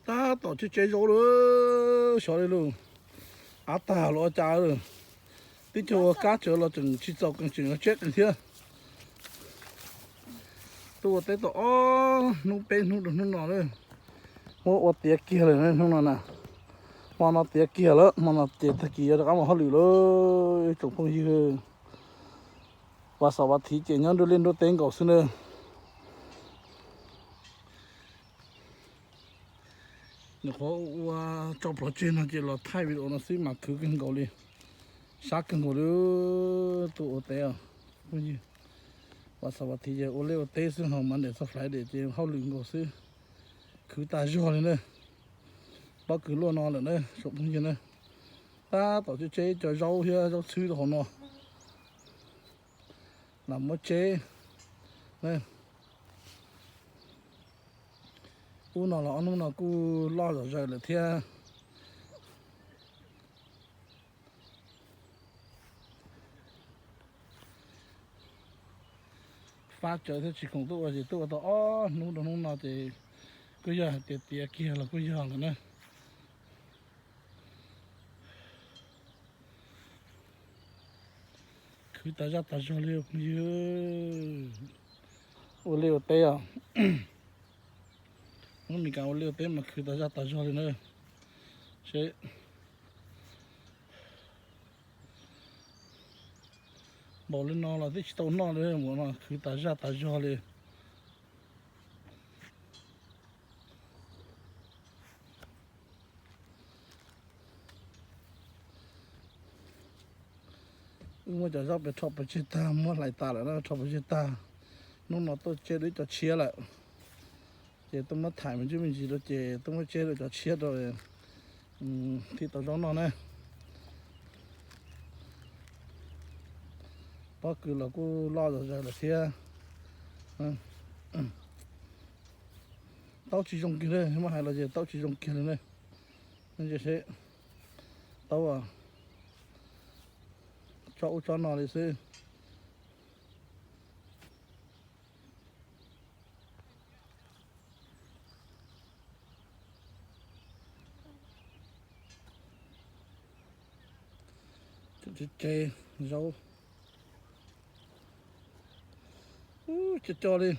Tab tom tseb tseb zaub lawm, xyov li lawm, av tag los ua cas lawm. Tib co ua kab tsawv los tseem tsis txaus qees, tseem yuav tseb qees thiab. Tuaj ua teb tau ob hnub peb hnub rau hnub no lawm, muab ua tiav kiag lawm hnub no na. Hmo no tiav kiag lawm, hmo no ces tag kis yuav rov qab mus hauj lwm lawm tsoom phooj ywg. Vas xaum vas thiv ces nyob nruab liaj nruab teb nkaus xwb na. Nyuam qhuav ua tso plhuav tseg no ces los thaij video no xwb mas khwv kawg nkaus li, sab kawg nkaus li. Tuaj ua teb os phooj ywg, vas xaum vas thiv ces ua liaj ua teb xwb, ho Monday txog Friday ces hauj lwm nkaus xwb, khwv tas zog li na. Pob kws luaj no lawm na tsoom phooj ywg na. Tab tom tseb tseb cov zaub thiab zaub txhwb rau hauv no, lam muab tseb. Ub no los ob hnub no kuj loj zom zaws lawm thiab. Fab tsawv thiab tsis khoom tuaj ua ces tuaj ua tau ob hnub rau hnub no ces kuj yog hais tias tiav kiag los kuj yog lawm na. Khwv tas zaj tas zog li phooj ywg. Ua liaj ua teb os, muab Meskas ua liaj ua teb mas khwv tas zaj tas zog li na. Seb npaum li no los twb tsis tau noj li, ua no khwv tas zaj tas zog li. Wb muab cov zaub pem rho pov tseg tag, muab hlais tas lawm na, rho pov tseg tag. Hnub no tuaj tseb dua ib co tshiab lawm, ces tuaj muab thaim me ntsis me ntsis rau ces tuaj muab tseb dua cov tshiab rau thiaj tau zaub noj na. Pob kws los kuj loj zom zaws lawm thiab. Taub tsis zoo kiag li, muab hais los ces taub tsis zoo kiag li na. Seb, taub tsob ub tsob no li xwb. Tsev zaub co co li.